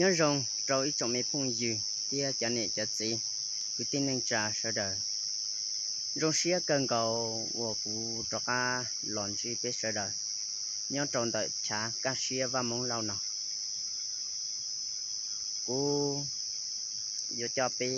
Nyob zoo rau ib tsoom me phooj ywg thiab cov niam cov txiv, kwv tij neej tsa sawv daws. Zoo siab kawg nkaus uas kuv rov qab los ntsib peb sawv daws nyob rau ntawm chav Kaj Siab Vaj Moob Lauj no. Kuv yuav coj peb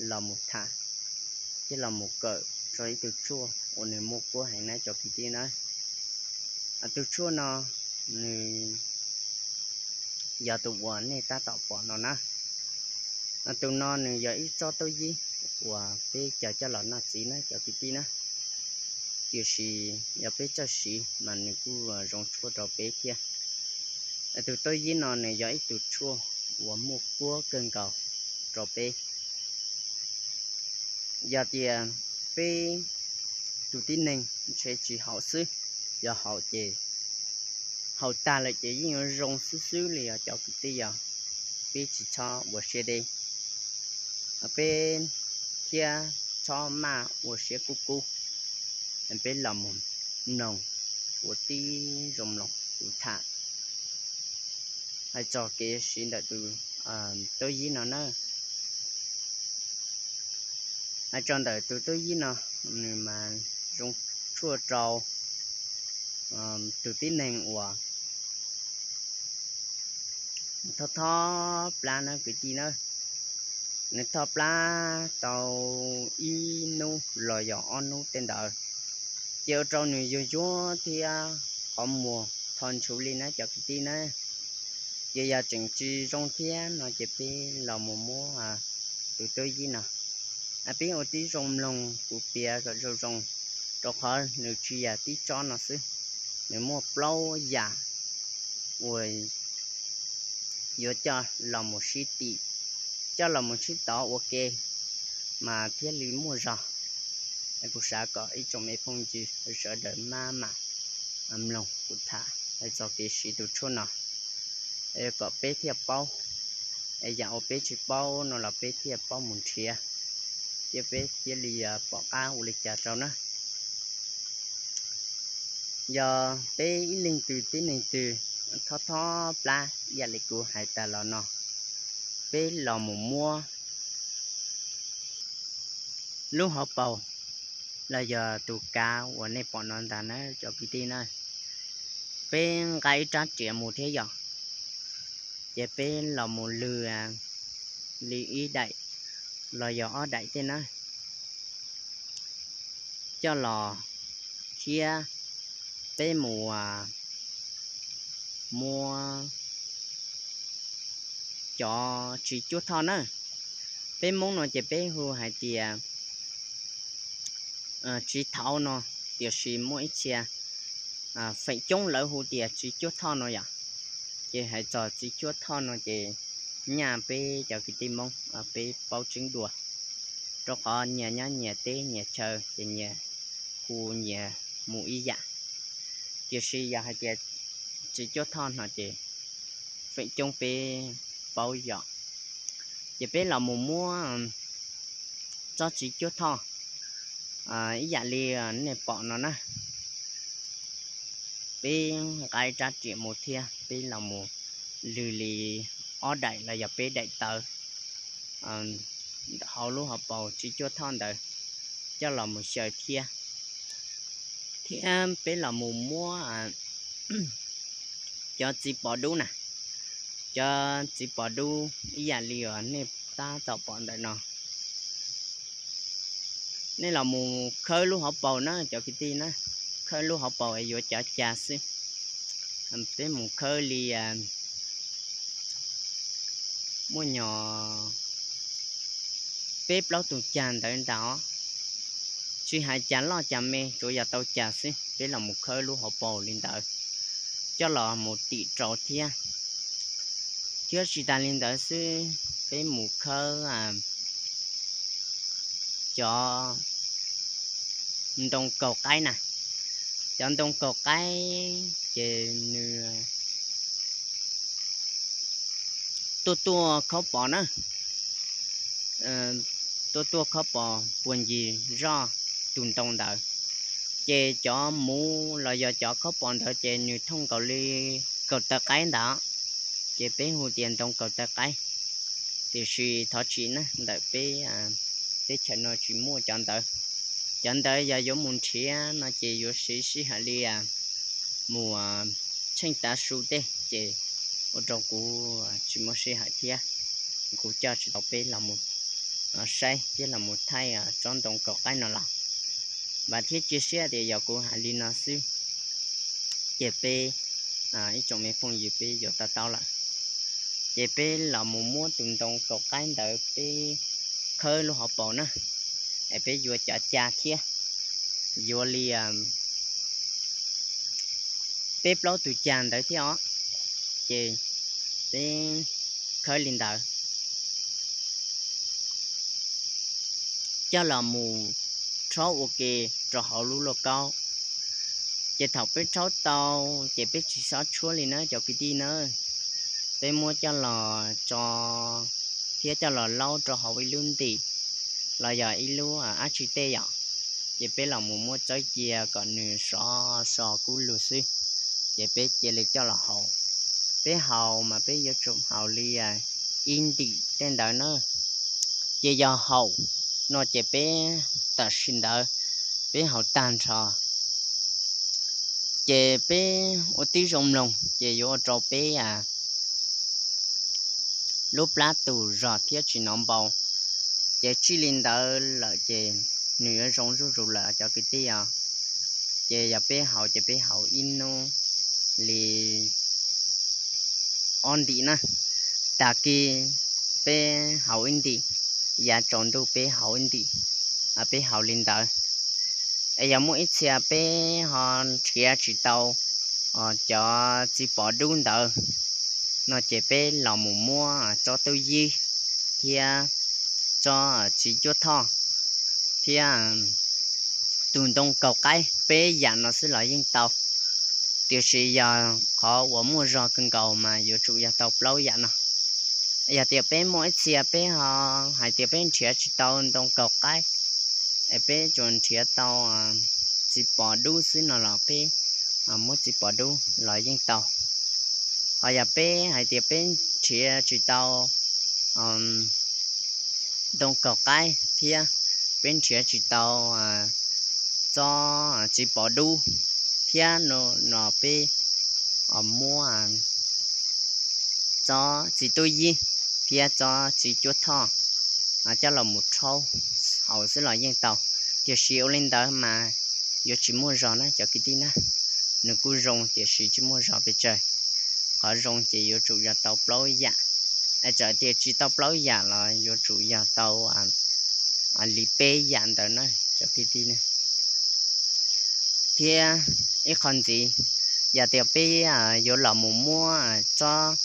los mus tham thiab los mus kawm txog ib tug tshuaj uas nws muaj kuab heev na cov kwv tij na. Tus tshuaj no nws yog tus uas nej tab tom pom no na. Tus no nws yog ib tsob tub yib uas peb cog coj los noj txiv na cov kwv tij na. Tiam sis yog peb txawj siv mas nws kuj zoo tshuaj rau peb thiab. Tus tub yib no nws yog ib tug tshuaj uas muaj kuab kawg nkaus rau peb. Yog tias peb tus tib neeg ntshe tsis haus xwb, yog haus ces haus tag lawm ces yeej yuav zoo xwb xwb li os cov kwv tij, yog peb tsis txhob ua siab deb, peb thiab txhob maj ua siab kub kub. Peb los mus mloog ua tib zoo mloog kuv tham hais txog kev siv ntawm tus tub yib no na. Hais txog ntawm tus tub yib no, nws mas zoo tshuaj rau tus tib neeg uas thoj thoj plab na kwv tij na. Nws thoj plab tau ib hnub los yog ob hnub tej ntawd, ces ua rau nws yuag yuag thiab qhov muag tho ntshuv li na cov kwv tij na. Ces yog tseem tsis zoo thiab no ces peb los mus muab tus tub yib no, peb ua tib zoo mloog kuv piav kom zoo zoo, rau qhov nws tsis yog tib tsob no xwb, nws muaj plaub yam uas yuav coj los mus sib tim, coj los mus sib tov ua ke mas thiaj li muaj zog. Kuv xav kom ib tsoom me phooj ywg sawv daws maj mam mloog kuv tham hais txog kev siv tus tshuaj no, kom peb thiaj paub, yam uas peb tsis paub no los peb thiaj paub mus nrhiav, thiab peb thiaj li pom qab ua li cas rau na. Yog peb ib leeg twg tib neeg twg thoj thoj plab ib yam li kuv hais tas los no, peb los mus muab lub hauv paus los yog tus kav uas nej pom no ntag na cov kwv tij na, peb nqa ib rab riam mus thiab yom, ces peb los mus lwg li ib daim los yog ob daim tej na, coj los thiab peb mus muab cov txiv cuab thoj na. Peb Hmoob no ces peb hu hais tias txiv thaud no, tiam sis muaj ib txhia feem coob lawv hu tias txiv cuab thoj no yom. Ces hais txog txiv cuab thoj no ces nyaj peb cov kwv tij Hmoob peb paub tseeb dua, rau qhov nyias nyob nyias teb nyias chaw ces nyias hu nyias mus ib yam. Tiam sis yog hais tias txiv cuab thoj no ces feem coob peb paub yom. Ces peb los mus muab tsob txiv cuab thoj ib yam li nej pom no na. Peb nqa ib rab riam mus thiab peb los mus lwg li ob daim los yog peb daim tawv hauv lub hauv paus txiv cuab thoj ntawd coj los mus xyaw thiab. Thiab peb los mus muab cov txiv pos dub na, cov txiv pos dub ib yam li uas nej tab tom pom ntawm no. Nej los mus khawb lub hauv paus na cov kwv tij na, khawb lub hauv paus es yuav cov cag xwb. Peb mus khawb li muaj nyog peb plaub tus cag ntawd ntag os. Tsis hais cag loj cag me, tsuas yog tau cag xwb peb los mus khawb lub hauv paus li ntawd coj los mus tim rau thiab. Thiab tsis tas li ntawd xwb, peb mus khawb cov ntoo kaug qaib na. Cov ntoo kaug qaib ces nws tuaj tuaj khaub pos na, tuaj tuaj khaub pos puag ncig zoj tus ntoo ntawd. Ces cov muv los yog cov khaub pos ntawd ces nws thooj nkaus li kaum tawv qaib ntawd. ces peb hu tias ntoo kaus taw qaib. Tiam sis thov txim na, ntawm peb teb chaws no tsis muaj cov ntawd. Cov ntawd yog yuav mus nrhiav no ces yuav siv sij hawm li mus tsheej tav su tej ces ua rau kuv tsis muaj sij hawm thiab, kuv coj tsis tau peb los mus saib thiab los mus thaij tsob ntoo kaus qaib no los. Vam thiab cia siab tias yog kuv hais li no xwb ces peb ib tsoom me phooj ywg peb yuav to taub lawm. Ces peb los mus muab tus ntoo kaus qaib ntawd peb khawb lub hauv paus na, es peb yuav cov ca thiab, yuav li peb plaub tus ca ntawd thiab os. Ces peb khawb li ntawd coj los mus rhaub ua ke rau hauv lub lauj kaub. Ces thaum peb rhaub tau ces peb tsis txhob tshuab li na cov kwv tij na, peb muab coj los tso thiab coj los laub rau hauv ib lub ntim los yog ib lub dab tsi tej yom. Ces peb los mus muab txawb cia kom nws sov so kub lug xwb, ces peb cia li coj los haus. Peb haus mas peb yuav tsum haus li ib ntim tej ntawd na. Ces yog haum no ces peb tam sim ntawd peb haus tag nrho ces peb ua tib zoo mloog ces yuav ua rau peb lub plab tus zog thiab tsis hnov npau. Ces txij li ntawd lawm ces nws yuav zoo zuj zus lawm cov kwv tij os. Ces yog peb haus ces peb haus ib hnub li ob ntim na. Tag kis peb haus ib ntim, yav tsaus ntuj peb haus ib ntim, peb haus li ntawd. Es yog muaj ib txhia peb ho nrhiav tsis tau cov txiv pov dub ntawd no ces peb los mus muab tsob tub yib thiab tsob txiv cuab thoj thiab tus ntoo kaus qaib, peb yam no xwb los yeej tau. Tiam sis yog qhov uas muaj zog kawg nkaus mas yuav tsum yog tau plaub yam no. Yog tias peb muaj ib txhia peb ho hais tias peb nrhiav tsis tau ntoo kaus qaib, es peb tsuas nrhiav tau txiv pov dub xwb no los peb muab txiv pov dub los yeej tau. Ho yog peb hais tias peb nrhiav tsis tau ntoo kaus qaib thiab peb nrhiav tsis tau tsob txiv pov dub thiab no peb muab tsob txiv tub yib thiab tsob txiv cuab thoj coj los mus rhaub haus xwb los yeej tau. Tiam sis ua li ntawd mas yuav tsis muaj zog na cov kwv tij na. Nws kuj zoo tiam sis tsis muaj zog pes tsawg. Qhov zoo ces yuav tsum yog tau plaub yam, es txawm tias tsis tau plaub yam los yuav tsum yog tau li peb yam ntawd na cov kwv tij na. Thiab ib qho ntxiv, yog tias peb yuav los mus muab tsob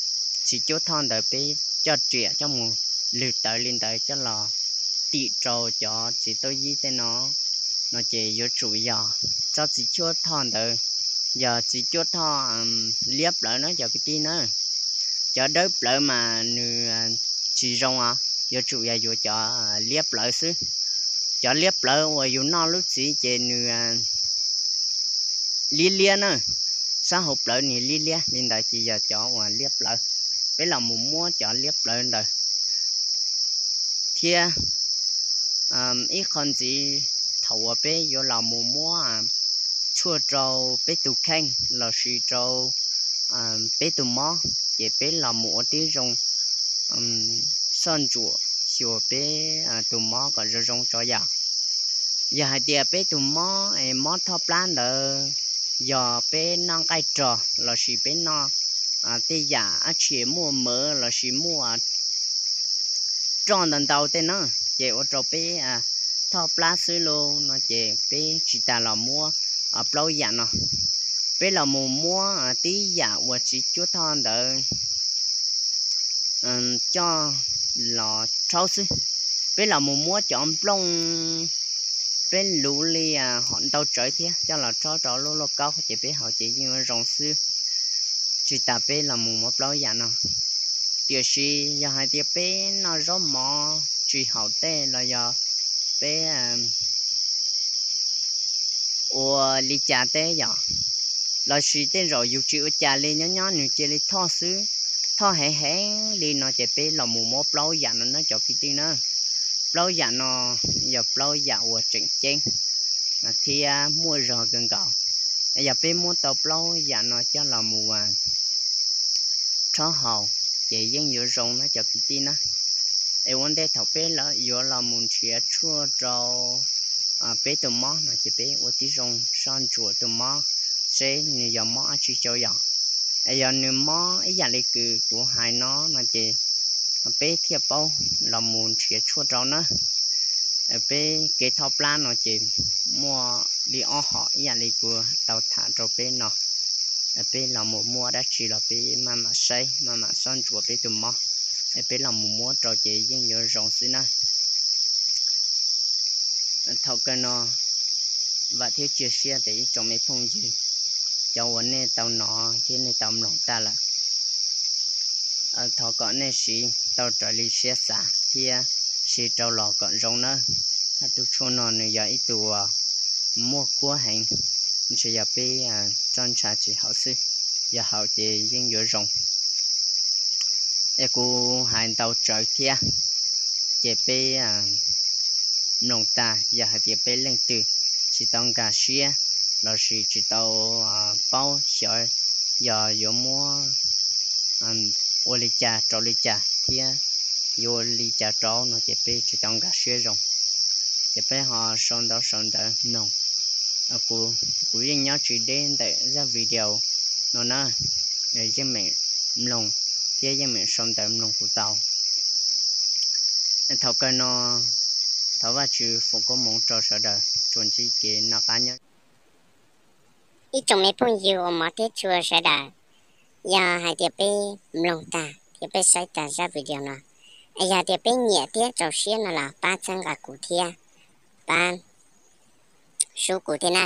txiv cuab thoj ntawd peb coj riam coj mus lwg tawv li ntawd coj los tim rau cov txiv tub yib tej no, no ces yuav tsum yog tsob txiv cuab thoj ntawd yog txiv cuab thoj liab plawv na cov kwv tij na. Cov dawb plawv mas nws tsis zoo os, yuav tsum yog yuav cov liab plawv xwb. Cov liab plawv uas yus noj lub txiv ces nws liab liab na, sab hauv plawv nws liab liab li ntawd ces yog cov uas liab plawv. Peb los mus muab cov liab plawv ntawd. Thiab ib qho ntxiv, thaum uas peb yuav los mus muab tshuaj rau peb tus kheej lossis rau peb tus mob ces peb los mus ua tib zoo soj ntsuam xyuas peb tus mob kom zoo zoo tso yam. Yog hais tias peb tus mob es mob thoj plab ntawd, yog peb noj nqaij rog lossis peb noj tej yam dab tsi muaj mawv lossis muaj roj ntau ntau tej na, ces ua rau peb thoj plab xwb lauj no ces peb tsis tas los muab plaub yam no. Peb los mus muab tib yam uas txiv cuab thoj ntawd coj los rhaub xwb. Peb los mus muab cov nplooj, peb luv li hom ntau tsawv thiab coj los rhaub rau lub lauj kaub ces peb haus ces yeej zoo xwb. Tsis tas peb los mus muab plaub yam no. Tiam sis yog hais tias peb noj zaub mov tsis haum tej los yog peb ua li cas tej yom, lossis tej zaum yus tsis ua cas li, nyob nyob nws cia li thoj xwb, Thoj heev heev li no ces peb los mus muab plaub yam no na cov kwv tij na. Plaub yam no yog plaub yam uas tseem ceeb thiab muaj zog kawg nkaus. Yog peb muab tau plaub yam no coj los mus rhaub haus ces yeej yuav zoo na cov kwv tij na. Es ua ntej thaum peb yuav los mus nrhiav tshuaj rau peb tus mob no ces peb ua tib zoo soj ntsuam tus mob seb nws yog mob dab tsi rau yom. Yog nws mob ib yam li kws kuv hais no no ces peb thiaj paub los mus nrhiav tshuaj rau na. Peb kev thob plab no ces muaj li ob hom ib yam li kuv tau tham rau peb no. Peb los mus muab dab tsi los peb maj mam saib maj mam soj ntsuam peb tus mob, peb los mus muab rau ces yeej yuav zoo xwb na. Thaum kawg no vam thiab cia siab tias ib tsoom me phooj ywg, cov uas nej tau hnov thiab nej tau mloog tag lawm, thov kom nej siv tau raws li siab xav thiab siv rau los kom zoo nawb. Hab tus tshuaj no nws yog ib tug uas muaj kuab heev, ntshe yog peb txoj ntsha tsis haum xwb, yog haum ces yeej yuav zoo. Es kuv hais ntau tsawv thiab, ces peb mloog tag, yog hais tias peb leej twg tsis tau nkag siab lossis tsis tau paub xyov yog yuav muab ua li cas rau li cas thiab yuav ua li cas rau no ces peb tsis tau nkag siab zoo, ces peb ho sau ntawv sau ntawv mloog. Kuv yeej nyob tsis deb ntawm zaj video no na, yeej meem mloog thiab yeej meem sau ntawv mloog kuv tau. Thaum kawg no thov Vajtswv foom koob hmoov rau sawv daws tsuas ntsib kev noj qab nyob. Ib tsoom me phooj ywg uas hmov thiab tshua sawv daws, yog hais tias peb mloog tag thiab peb saib tag zaj video no, yog tias peb nyiam thiab rau siab no los pab txhawb nqa kuv thiab pab sub kuv thiab na.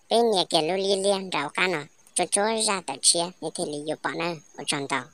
Peb nias kiag lub liab liab nram qab no, tsuas tsuab zaj tawm tshiab nej thiaj li yuav pom na. Ua tsaug ntau.